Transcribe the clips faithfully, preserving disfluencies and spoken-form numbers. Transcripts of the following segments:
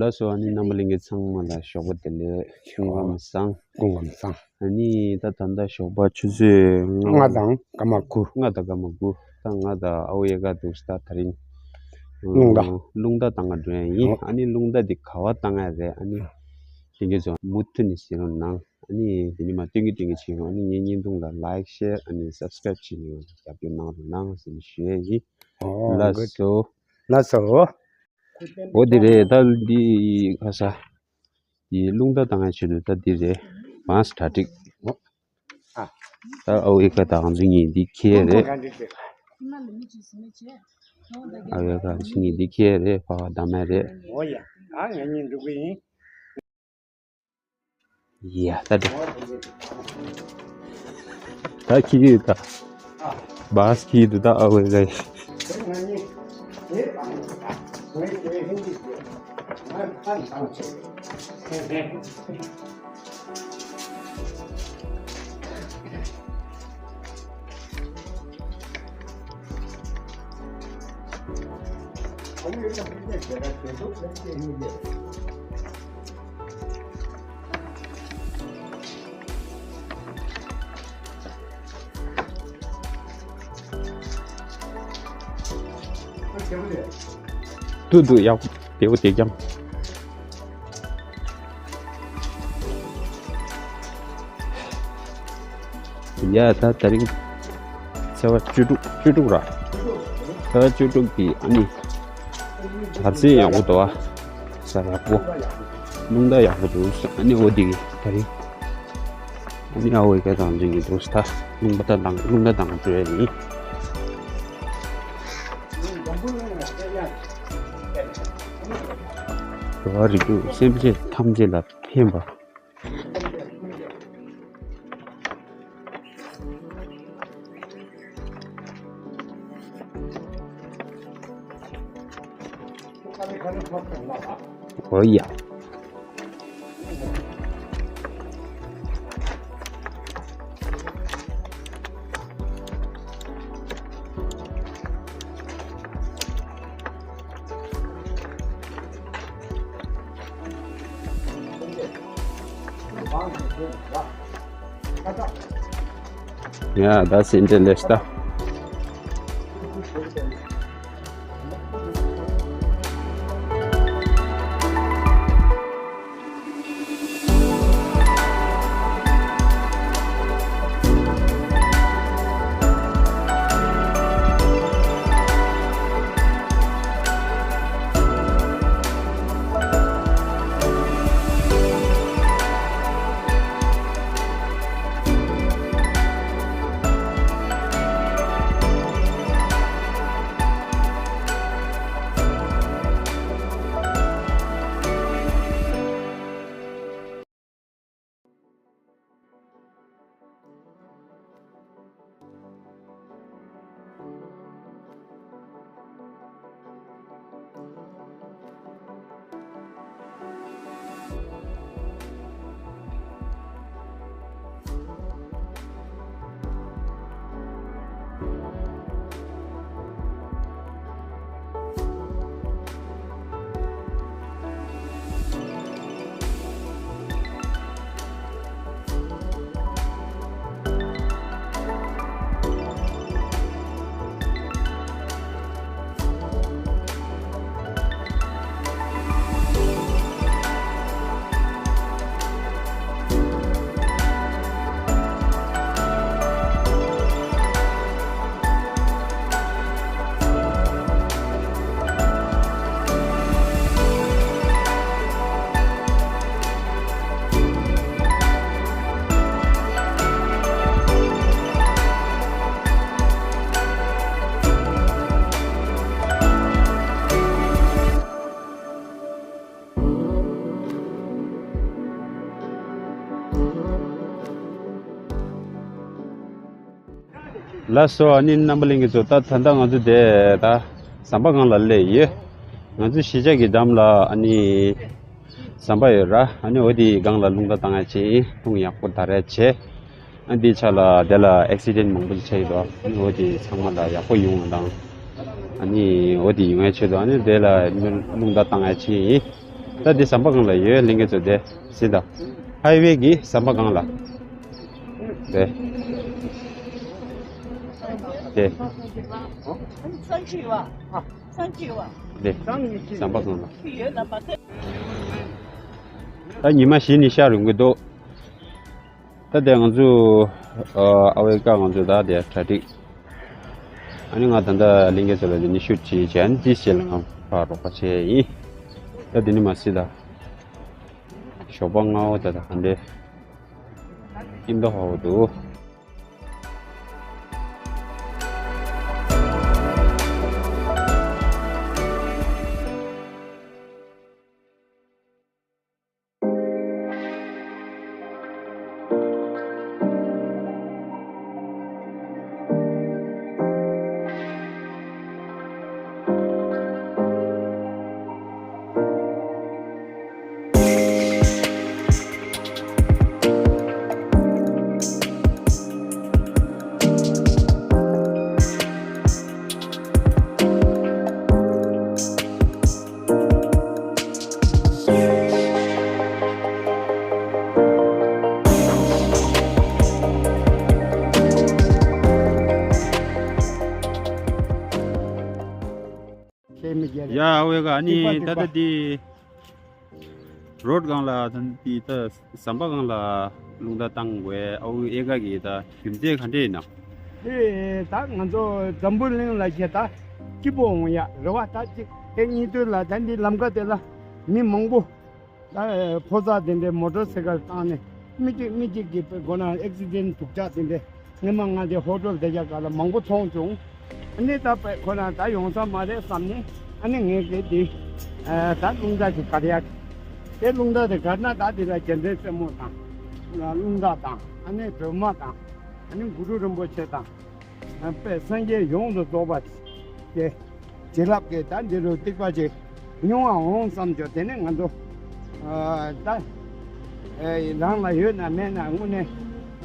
ལགས་སོ། ཨ་ནི་རྣམ་པ་ལྷན་རྒྱས་ཚང་མ་ལ་ཞོགས་པ་བདེ་ལེགས། སྐུ་ཁམས་བཟང་། སྐུ་ཁམས་བཟང་། ཨ་ནི་ད་ད་ལྟ་ཞོགས་པ་ཆུ་ཚོད་ལྔ་དང་སྐར་མ་དགུ། ལྔ་དང་སྐར་མ་དགུ། ད་ང་དང་ཨ་བོ་ཡ་ག་འདུག་ས། ད་དེ་རིང་རླུང་རྟ། རླུང་རྟ་བཏང་ག་འགྲོ་ཡ་ཡིན། ཨོ། ཨ་ནི་རླུང་རྟ་འདི་ག་པར་བཏང་ཡ་རེད། ཨ་ནི་ལྷན་རྒྱས་ཚོ་མུ་མཐུད་ནས་གཟིགས་རོགས་གནང་། ཨ་ནི་དེ་ནས་མ་སྟོན་གྱི་སྟོན་གྱི་བྱེད་རོགས། ཨ་ནི་ངའི་བརྙན་ཐུང་ལ་ལའིཀ་ཤེར་ཨ་ནི་སབ་སི་ཀ་རེབ་བྱེད་ནས་རྒྱབ་སྐྱོར་གནང་རོགས་གནང་ཟེར་ནས་ཞུ་ཡ་ཡིན། ཨོ། ལགས་སོ། ལགས་སོ། འོ་དེ་རེད། ད་འདི་ཁ་ས་འདི་རླུང་རྟ་བཏང་ཡ་ཆེད་དུ་ད་འདི་རེད། བཱས་གྲ་སྒྲིག། ཨ། ད་ཨ་བོ་ཡ་ག་དང་ང་ཚོ་གཉིས་འདི་འཁྱེར་རེད། ཨ་བོ་ཡ་ག་ང་ཚོ་གཉིས་འདི་འཁྱེར་རེད། ཕ་བ་ད་མ་རེད། འོ་ཡ། ཨ། ང་གཉིས་འགྲོ་གི་ཡིན། ཡ། ད་འགྲོ། ད་འཁྱེར་གྱི་ཡོད་ད། བཱས་འཁྱེར་གྱི་འདུག་ད་ཨ་བོ་ཡ་ག་ཏུ་ཏུ་ཡག་པོ་བདེ་པོ་བདེ་རྐྱང་། ཡ། ད་དེ་རིང་ཚེས་པ་བཅུ་དྲུག་བཅུ་དྲུག་ར། ཚེས་པ་བཅུ་དྲུག་གི་ཨ་ནི་བར་སེང་ཡག་པོ་འདུག་ཨ། ས་ཡག་པོ། རླུང་རྟ་ཡག་པོ་འདུག་ཨ་ནི་འོ་དེ་གི་དེ་རིང་ཨ་ནི་ཨ་བོ་ཡ་ག་དང་འཛིན་གྱི་འདུག་ས། རླུང་རྟ་དང་རླུང་རྟ་དང་འགྲོ་ཡ་ཡིན། འགྲོ་བ་རིགས་དྲུག་སེམས་ཅན་ཐམས་ཅད་ལ་ཕན་པ། འོ་ཡ། ཡ། ད་སེམས་ཅན་ལེ་ཤ་ད། ལགས་སོ། ཨ་ནི་རྣམ་པ་ལྷན་རྒྱས་ཚོ། ད་ད་ལྟ་ང་ཚོ་དེ་ད་ཟམ་པ་སྒང་ལ་སླེབས་ཡོད། ང་ཚོ་གཞིས་ཆགས་ཀྱི་འགྲམ་ལ་ཨ་ནི་ཟམ་པ་ཡོད་ར། ཨ་ནི་འོ་དེའི་སྒང་ལ་རླུང་རྟ་བཏང་ཡ་བྱས་ཡིན། རླུང་ཡག་པོ་དར་ཡ་བྱས། ཨ་འདིའི་ཆ་ལ་དེ་ལ་ཨེག་སི་ཌེན་མང་པོ་ཞིག་ཆགས་ཡོད་དོ། ཨ་ནི་འོ་དེ་ཚང་མ་ལ་ཡག་པོ་ཡོང་བ་དང་། ཨ་ནི་འོ་དེ་ཡོང་ཡ་ཆེད་དུ་ཨ་ནི་དེ་ལ་རླུང་རྟ་བཏང་ཡ་བྱས་ཡིན། ད་འདི་ཟམ་པ་སྒང་ལ་ཡོད་ལྷན་རྒྱས་ཚོ། དེ་གཟིགས་དང་། ཧའི་ཝེ་གི་ཟམ་པ་སྒང་ལ། དེ། དེ། དེ། ཟམ་པ་སྒང་ལ། ད་ཉི་མ་བཞི་ནས་ཤར་ཡོང་གི་འདུག་ད་དེ་ང་ཚོ་ཨ་ཨ་ཝེ་ཀ་ང་ཚོ་ད་དེ་གྲ་སྒྲིག་ཨ་ནི་ང་ད་ལྟ་ལྷན་རྒྱས་ཚོ་ལ་དེ་ནི་ཤུཊ་བྱེད་བྱས། ཨ་ནི་ཏིས་བྱས་ལ་ང་ཕར་རོགས་པ་བྱས་ཡིན། ད་དེ་ནི་མ་སྲིད་ད། ཞོགས་པ་སྔ་བོ་ད་ད་ག་འདྲས་ཨིན་པ་ཧ་གོ་འདུག་ཡ་ཨ་ཝེ་ཀ་ཨ་ནི་ད་ལྟ་འདི་རོཌ་སྒང་ལ་ད་འདི་ད་ཟམ་པ་སྒང་ལ་རླུང་རྟ་བཏང་བའི་ཨ་ཝེ་ཀ་གི་ད་རྒྱུ་མཚན་ག་འདྲས་ཡིན་ནམ། དེ་ད་ང་ཚོ་འཛམ་བུ་གླིང་ལ་ཞེ་ད་སྐྱིད་པོ་འོང་ཡ་རེད་བ། ད་གཅིག་དེ་གཉིས་དོན་ལ་ད་འདི་ལམ་ཁ་དེ་ལ་མི་མང་པོ། ད་ཕོ་གསར་དེ་འདྲའི་མོ་ཊོར་སའི་ཀལ་བཏང་ནས་མི་གཅིག་མི་གཅིག་གི་སྒོ་ནས་ཨེག་སི་ཌེན་ཊི་སྡུག་ཅག་དེ་འདྲའི་སྔོན་མ་ང་དེ་ཧོ་ཊེལ་དེ་ཅག་སྒང་ལ་མང་པོ་མཐོང་བྱུང་། ཨ་ནི་ད་དཔེ་ཁོ་ན་ད་ཡོང་ས་མ་རེད་བསམ་ནས། ཨ་ནི་ངས་གི་དེ་ད་རླུང་རྟ་ཅིག་བཀར་ཡག་དེ་རླུང་རྟ་དེ་བཀར་ན་ད་དེ་ལ་རྒྱལ་མཚན་རྩེ་མོ་དང་། རླུང་རྟ་དང་། ཨ་ནི་སྒྲོལ་མ་དང་། ཨ་ནི་གུ་རུ་རིན་པོ་ཆེ་དང་། དཔེ་སངས་རྒྱས་ཡོངས་སུ་རྫོགས་པ་དེ་བྱིན་རླབས་ཀྱི་ད་འདི་རུ་ཐིགས་པ་ཅིག་ཉུང་བ་འོང་བསམ་བྱུང་། དེ་ནས་ང་ཚོ་ཨ་ད་ཨེ་རང་ལ་ཡོད་ན་མེད་ན་དངོས་གནས་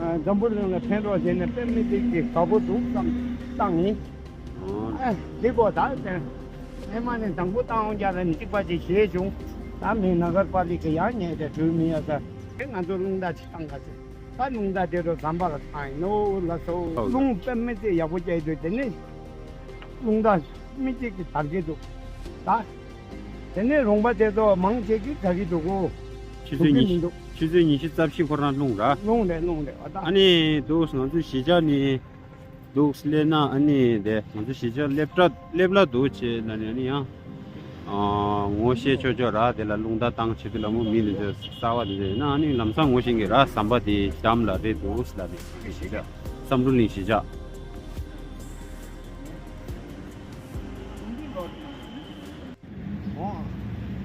ཨ་འཛམ་བུ་གླིང་ལ་ཕན་རོགས་བྱས་ནས་དཔེ་མི་སྲིད་ཀྱི་དགའ་པོ་འདུག་བསམ་བཏང་ཡིན། ཨ་འདི་གོ་ད་ཨེ་མ་ནས་དང་པོ་བཏང་འོང་རྒྱ་ལ་ནི་ཐིགས་པ་ཅིག་བཞེས་བྱུང་། ད་མི་ན་གར་པ་ལི་ཀ་ཡང་ཉེ་དེ་གྲོས་མི་ཡ་ས་དེ་ང་ཚོ་རླུང་རྟ་ཅིག་བཏང་ག་ཚོད། ད་རླུང་རྟ་དེ་རུ་ཟམ་པ་ལ་བཏང་ཡིན་ནོ་ལ་སོ། ཧོ། རླུང་དཔེ་མི་སྲིད་ཡག་པོ་རྒྱག་དུས་དེ་ནི་རླུང་རྟ་མི་གཅིག་གིས་དར་གྱི་འདུག་ད་དེ་ནས་རོང་པ་དེ་ཚོ་མང་ཆེ་གིས་དར་གྱི་འདུག་གོ། ཆུ་ཚོད་ཐུབ་ཀྱི་ཉི་མི་འདུག་ཆུ་ཚོད་ཉི་ཤུ་རྩ་བཞི་ཁོ་རང་རླུང་ར། རླུང་རེད་རླུང་རེད་བ་ད། ཨ་ནི་འདུག་ང་ཚོ་གཞིས་ཆགས་ནི་འདུག་སླེབས་ན་ཨ་ནི་དེ་ང་ཚོ་གཞིས་ཆགས་སླེབས་གྲབས་སླེབས་ལ་འདུག་བྱས་ན་ནི་ཨ་ནི་ཡང་། ཨ་ངོ་ཤེས་ཆོག་ཆོག་ར། དེ་ལ་རླུང་རྟ་བཏང་བྱེད་དུས་ལ་མོ་མི་ལ་ཚོ་གསར་བ་དེ་ཚོ་ཡིན་ན་ཨ་ནི་ལམ་སང་ངོ་ཤེས་ཀྱི་ར། ཟམ་པ་དེ་འགྲམ་ལ་རེད་འདུག་ལ་དེ་གཞིས་ཆགས་བསམ་གྲུབ་གླིང་གཞིས་ཆགས།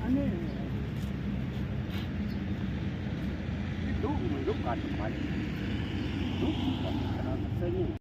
ཨ་ནི་འདུག་མི་འདུག་ག་ཚོད་མ་རེད། འདུག་ག་ཚོད་རང་ཚོ་སེ་ཉིན།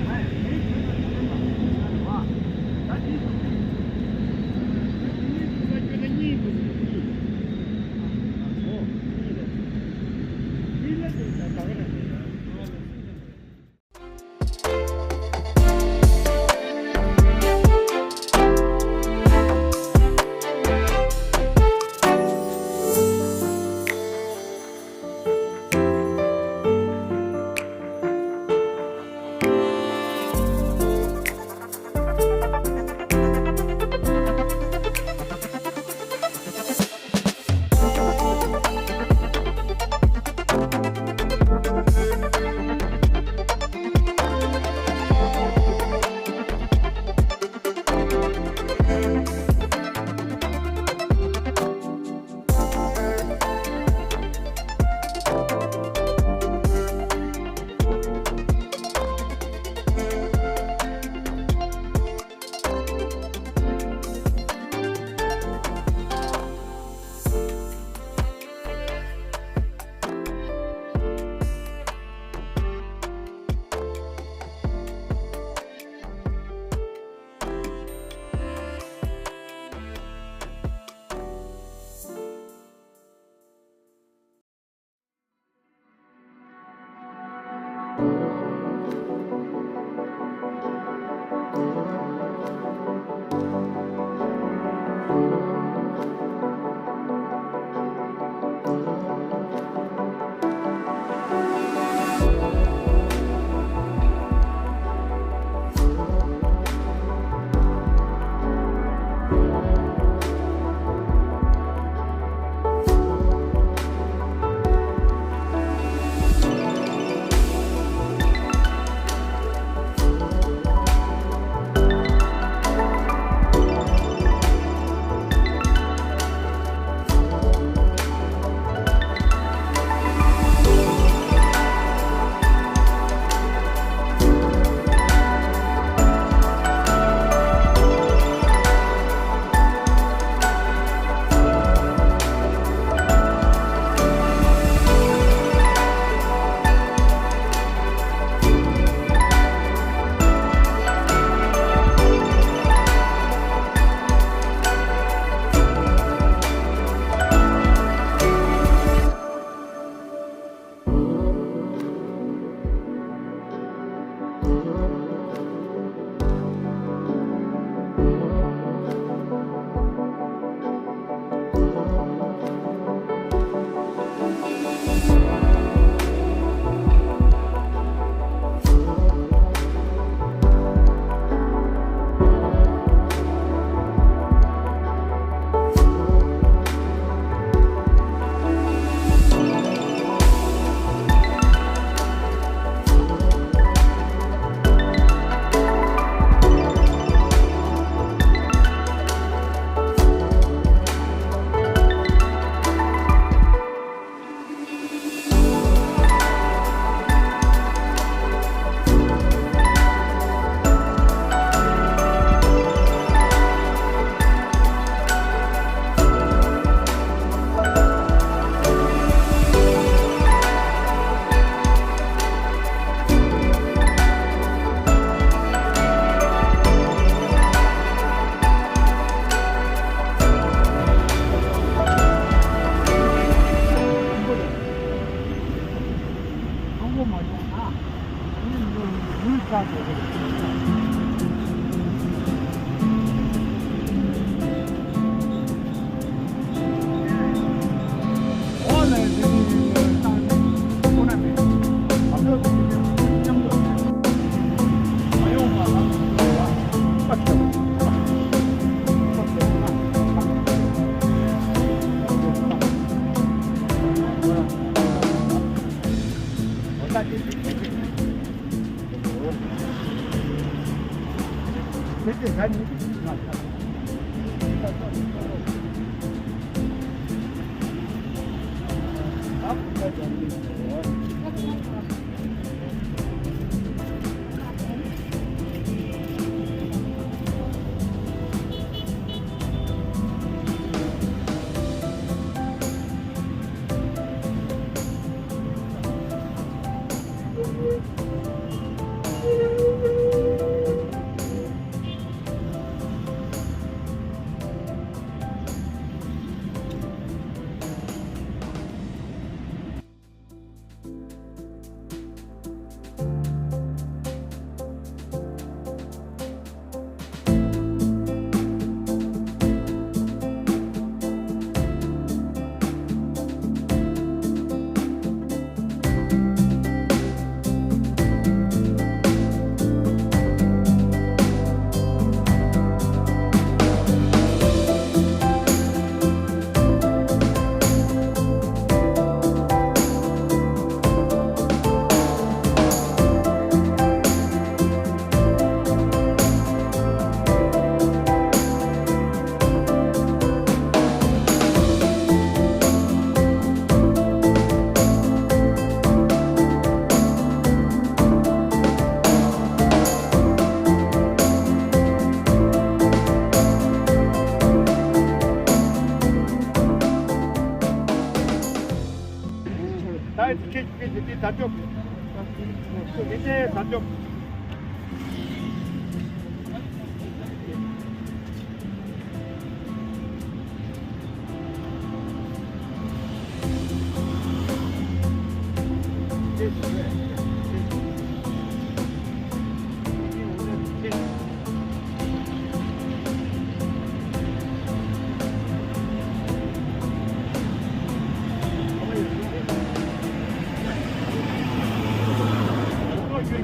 ད་ཁྱེད་ཀྱིས་དེ་དེ་ད་ཅོག་དེ་དེ་ད་ཅོག་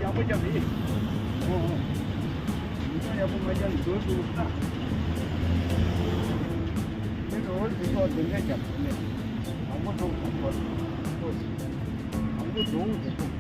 ཡག་པོ་རྒྱབ་རེད། ཡག་པོ་མ་རྒྱབ་འགྲོ་འདུག་ན། མི་འགྲོ་བར་དེ་ཚོ་དེ་འདྲ་རྒྱབ་ནས། དང་པོ་ཐོག་དང་པོ་ཐོག་དང་པོ་འགྲོ་འོང་དེ་ཐོག་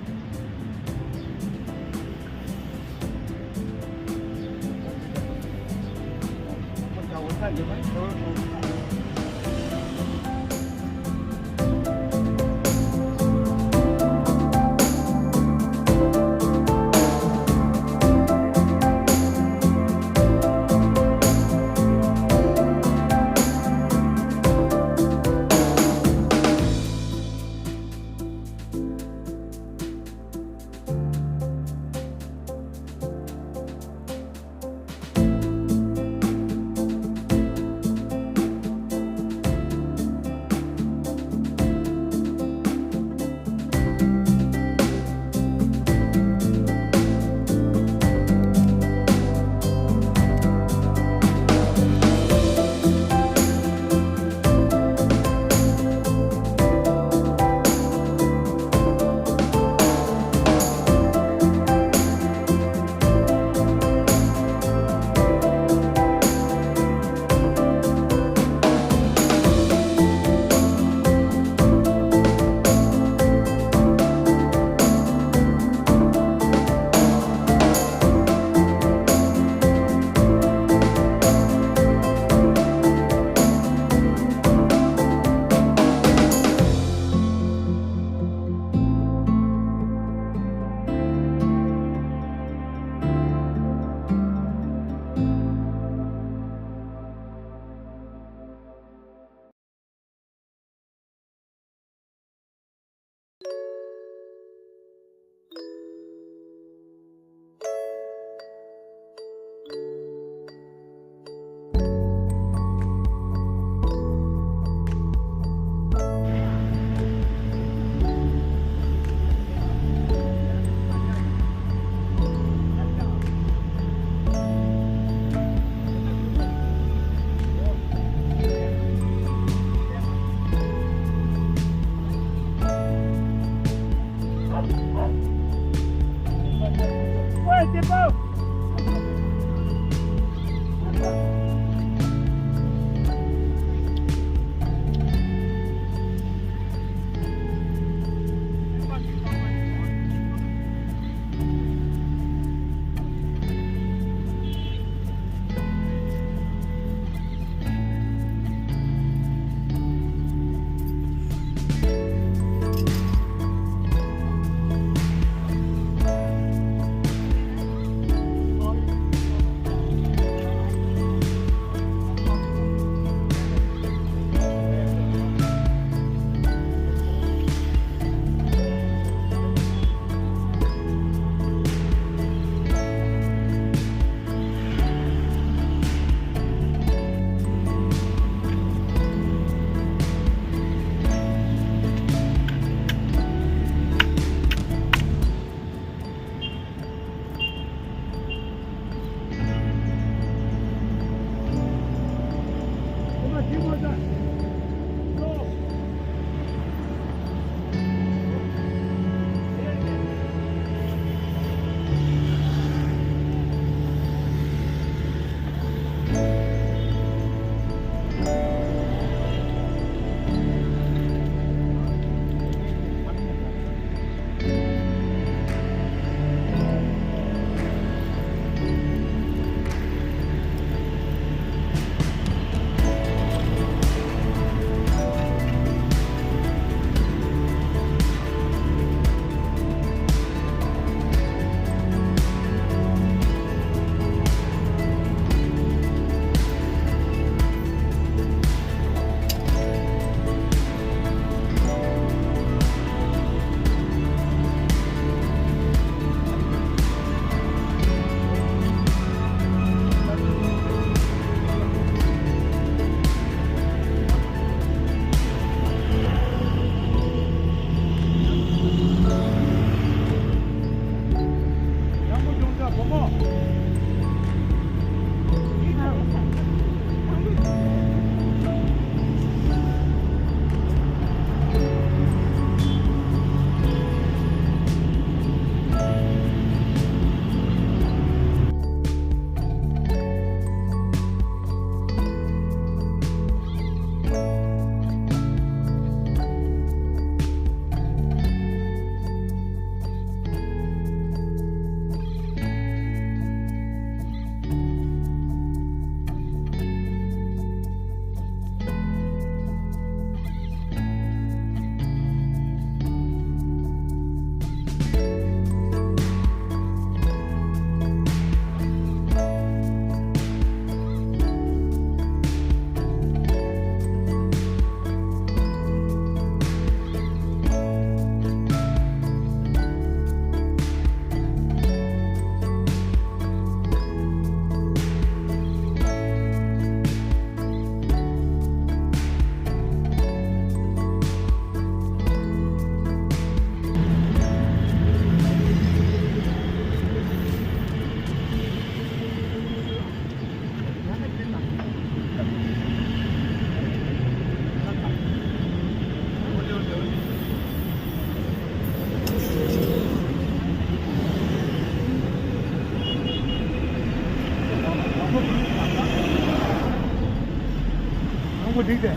དང་པོ་འགྲིག་སྟེ།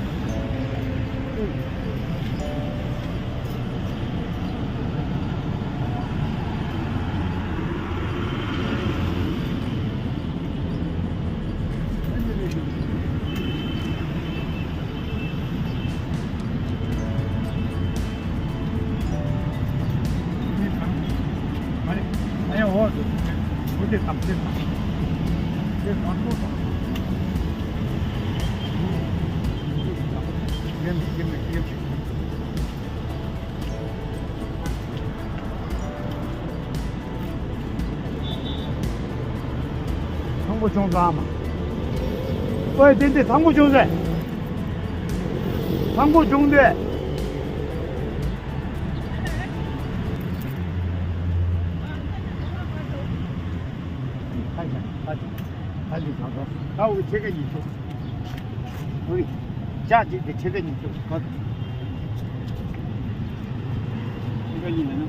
ཐང་པོ་བྱུང་ཙང་མ། ཨོའི་དེ་འདི་ཐང་པོ་བྱུང་ཟེ། ཐང་པོ་བྱུང་དེ། ཁ་ལི་ཁ་ཁ་ཁ་ལི་ཁ་ཁ་ཁ་འུ་ཆེ་ག་ཡིན་ཆོག་ཨུའི། ཅག་ཅིག་དེ་ཕྱེད་ཀ་ཉིད་ཀྱི་བར། ཕྱེད་ཀ་ཉིད་ལ་ན་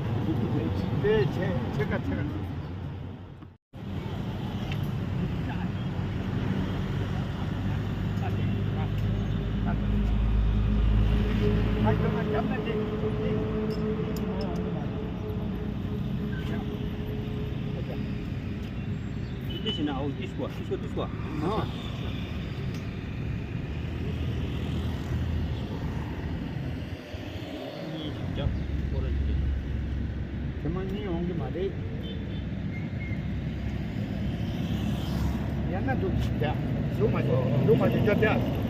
དེ་ཕྱེད་ཀ་ཕྱེད་ཀ། ཕྱིན་ན་ཨའོ་ཏིས་ཀོ་ཏིས་ཀོ་ཏིས་ཀོ། ཨ། གཉིས་ཤིག་རྒྱབ་སྐོར་ར་ཅིག་དེ་མ་གཉིས་འོང་གི་མ་རེད། ཡང་ན་འདུག་ཅིག་རྒྱབ། འདུག་མ་བྱེད། འདུག་མ་བྱེད་རྒྱབ་རྒྱབ།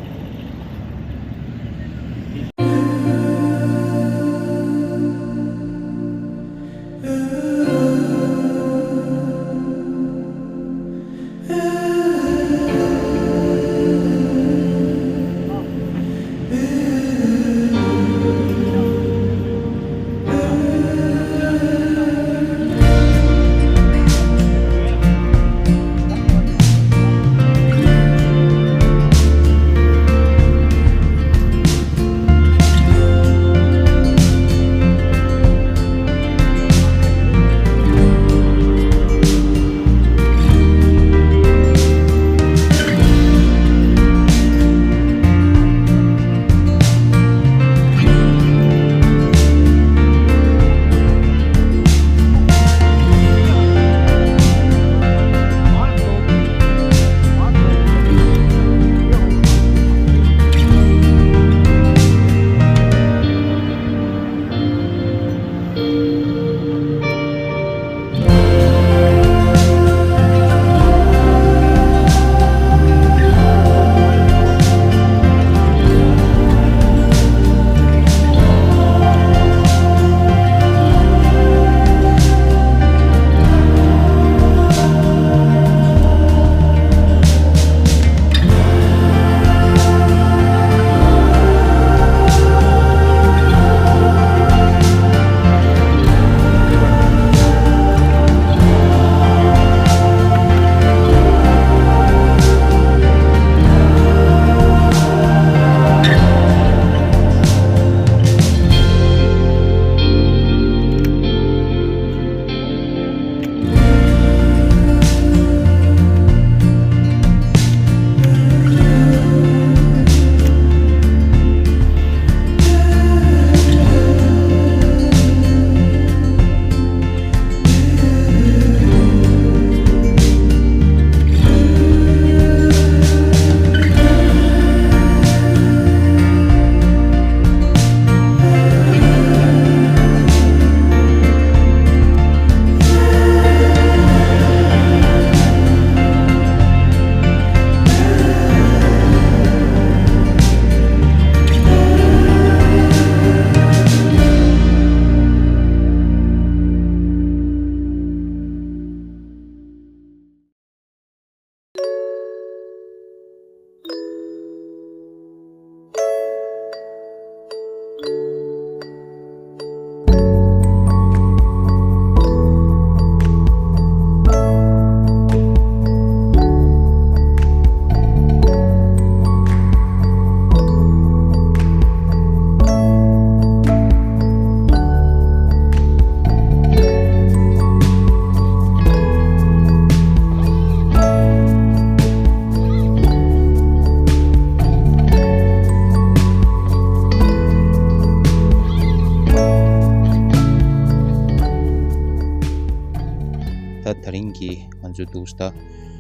ད་དེ་རིང་གི་ང་ཚོའི་འདུག་སྟ།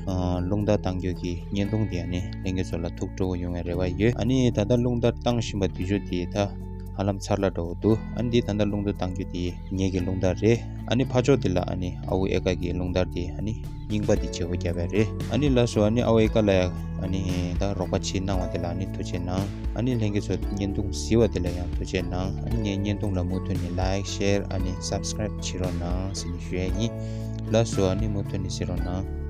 ཨ། རླུང་རྟ་བཏང་རྒྱུ་གི་བརྙན་ཐུང་དེ་ཨ་ནི་ལྷན་རྒྱས་ཚོ་ལ་ཐུགས་སྤྲོ་བོ་ཡོང་བའི་རེ་བ་ཡོད། ཨ་ནི་ད་ལྟ་རླུང་རྟ་བཏང་བཞིན་པ་དུས་ཚོད་དེ་ད་ཧ་ལམ་ཚར་ལ་འགྲོ་འདུག་ཨ་ནི་འདི་ད་ལྟ་རླུང་རྟ་བཏང་རྒྱུ་དེ་ངེད་ཀྱི་རླུང་རྟ་རེད། ཨ་ནི་ཕར་ཕྱོགས་དེ་ལ་ཨ་ནི་ཨ་ཁུ་ཨེ་ཀ་གི་རླུང་རྟ་དེ་ཨ་ནི་རྙིང་པ་དེ་བརྗེ་པོ་བརྒྱབ་པ་རེད། ཨ་ནི་ལགས་སོ། ཨ་ནི་ཨ་ཁུ་ཨེ་ཀ་ལ་ཡ་ཨ་ནི་ད་རོགས་པ་བྱེད་གནང་བ་དེ་ལ་ཨ་ནི་ཐུགས་རྗེ་གནང་། ཨ་ནི་ལྷན་རྒྱས་ཚོ་བརྙན་ཐུང་གཟིགས་པ་དེ་ལ་ཡང་ཐུགས་རྗེ་གནང་། ཨ་ནི་ངའི་བརྙན་ཐུང་ལ་མུ་མཐུད་ནས་ལའིཀ་ཤེར་ཨ་ནི་སབ་སི་ཀ་རེབ་བྱེད་རོགས་གནང་ཟེར་ནས་ཞུ་ཡ་ཡིན། ལགས་སོ། ཨ་ནི་མུ་མཐུད་ནས་གཟིགས་རོགས་གནང་།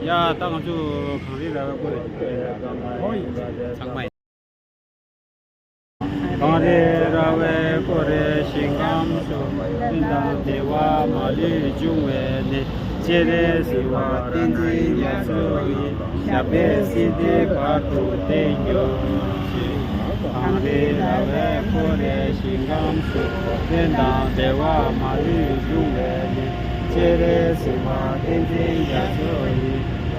ཡ། ད་ང་ཚོ་གངས་རི་ར་བའི་སྐོར་ལ་ཞིག་ཚང་མ་ཡིན། གངས་རི་ར་བའི་སྐོར་རེ་ཞིང་ཁམས་སུ། ཀུན་དང་བདེ་བ་མ་ལུས་འབྱུང་བའི་གནས། སྤྱན་རས་གཟིགས་དབང་བསྟན་འཛིན་རྒྱ་མཚོ་ཡི། ཞབས་པད་སྲིད་མཐའི་བར་དུ་བརྟན་གྱུར་ཅིག། གངས་རི་ར་བའི་སྐོར་རེ་ཞིང་ཁམས་སུ། ཀུན་དང་བདེ་བ་མ་ལུས་འབྱུང་བའི་གནས། སྤྱན་རས་གཟིགས་དབང་བསྟན་འཛིན་རྒྱ་མཚོ་ཡི།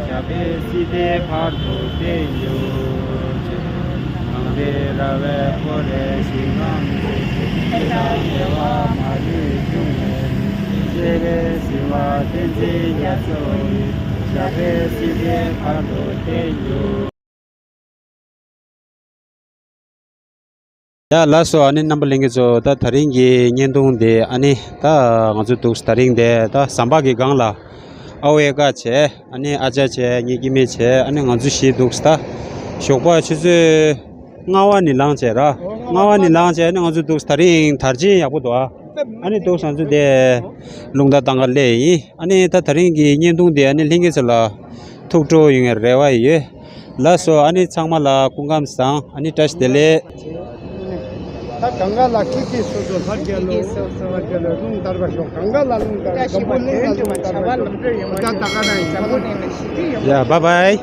ཞབས་པད་སྲིད་མཐའི་བར་དུ་བརྟན་གྱུར་ཅིག། གངས་རི་ར་བའི་སྐོར་རེ་ཞིང་ཁམས་སུ། ཀུན་དང་བདེ་བ་མ་ལུས་འབྱུང་བའི་གནས། སྤྱན་རས་གཟིགས་དབང་བསྟན་འཛིན་རྒྱ་མཚོ་ཡི། ཞབས་པད་སྲིད་མཐའི་བར་དུ་བརྟན་གྱུར། ཡ་ལགས་སོ། ཨ་ནི་རྣམ་པ་ལྷན་རྒྱས་ཚོ། ད་དེ་རིང་གི་བརྙན་ཐུང་དེ་ཨ་ནི་ད་ང་ཚོ་འདུག་དེ་རིང་དེ་ད་ཟམ་པ་གི་སྒང་ལ་ཨ་ཝེ་ཀ་བྱས། ཨ་ནི་ཨ་ཅག་བྱས། ངའི་སྐྱེ་དམན་བྱས། ཨ་ནི་ང་ཚོ་བཞི་འདུག་ད་ཞོགས་པ་ཆུ་ཚོད་ལྔ་པ་ནས་ལངས་བྱས་ར། ལྔ་པ་ནས་ལངས་བྱས། ཨ་ནི་ང་ཚོ་འདུག་དེ་རིང་དར་ཆེན་ཡག་པོ་འདུག་ཨ་ནི་འདུག་ང་ཚོ་དེ་རླུང་རྟ་བཏང་ག་སླེབས་ཡིན། ཨ་ནི་ད་དེ་རིང་གི་བརྙན་ཐུང་དེ་ཨ་ནི་ལྷན་རྒྱས་ཚོ་ལ་ཐུགས་སྤྲོ་ཡོང་བའི་རེ་བ་ཡོད། ལགས་སོ། ཨ་ནི་ཚང་མ་ལ་སྐུ་ཁམས་བཟང་། ཨ་ནི་བཀྲ་ཤིས་བདེ་ལེགས། ད་གང་ག་ལ་ཀི་ཀི་སོ་སོ་ལྷ་རྒྱལ་ལོ། ལྷ་རྒྱལ་ལོ་རླུང་དར་བ་ཤོག་གང་ག་ལ་རླུང་དར་བ། འཛམ་བུ་གླིང་ལ་རླུང་དར་བ་ཤོག་ད་ད་ག་ན་ཡིན། འཛམ་བུ་གླིང་ལ་ཞི་བདེ་ཡོང་བ། ཡ། བཱའི་བཱའི།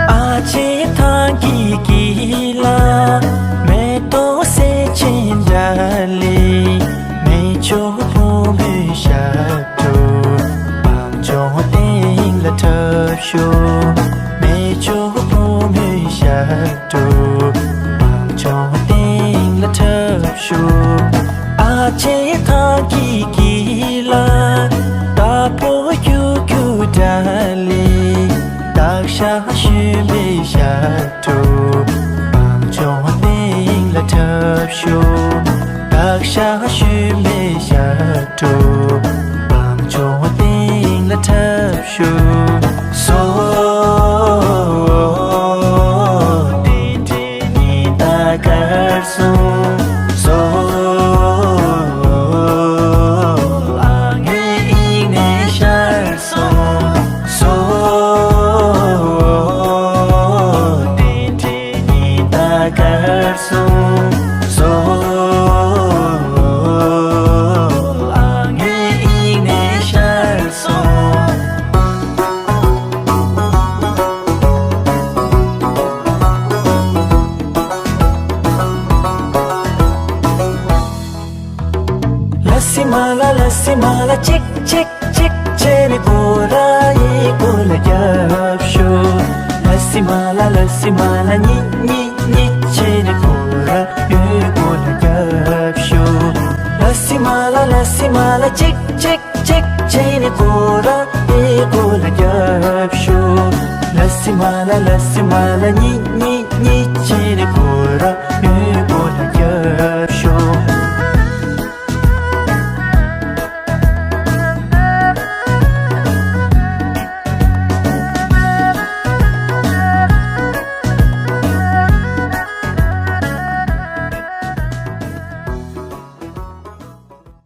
ཨ་ཅེ་ཐང་གི་གི་ལ། མེ་ཏོག་སེར་ཆེན་འདྲ་ལེ། མེ་ཆུ་ཕོ་མོའི་ཞབས་བྲོ། བང་ཆུང་སྟེང་ལ་འཁྲབ་ཤོག་མེ་ཆུ་ཕོ་མོའི་ཞབས་བྲོ། བང་ཆུང་སྟེང་ལ་འཁྲབ་ཤོག་ཨ་ཅེ་ཐང་གི་གི་ལ། རྟ་ཕོ་ཁྱུ་ཁྱུ་འདྲ་ལེ། སྟག་ཤར་གཞོན་པའི་ཞབས་བྲོ། བང་ཆུང་སྟེང་ལ་འཁྲབ་ཤོག་སྟག་ཤར་གཞོན་པའི་ཞབས་བྲོ། བང་ཆུང་སྟེང་ལ་འཁྲབ་ཤོག་སོ། ཏིང་ཏིང་ནི་ད་གར་སོང་། སོ། ཨ་ངའི་དབྱིངས་ནས་ཤར་སོང་། སོ། ཏིང་ཏིང་ནི་ད་གར་སོང་། སོ། ཨ་ངའི་དབྱིངས་ནས་ཤར་སོང་། ལ་སི་མ་ལ་ལ་སི་མ་ལ་ཅིག་ཅིག་ཅིག་བྱས་ནས་སྐོར་ར་ཡི་སྐོར་ལ་རྒྱབ་ཤོག་ལ་སི་མ་ལ་ལ་སི་མ་ལ་གཉིད་གཉིད་གཉིད་བྱས་ནས་སྐོར་ར་ཡོད་སྐོར་ལ་རྒྱབ་ཤོག་ལ་སི་མ་ལ་ལ་སི་མ་ལ་ཅིག་ཅིག་ཅིག་བྱས་ནས་སྐོར་ར་ཡི་སྐོར་ལ་རྒྱབ་ཤོག་ལ་སི་མ་ལ་ལ་སི་མ་ལ་གཉིད་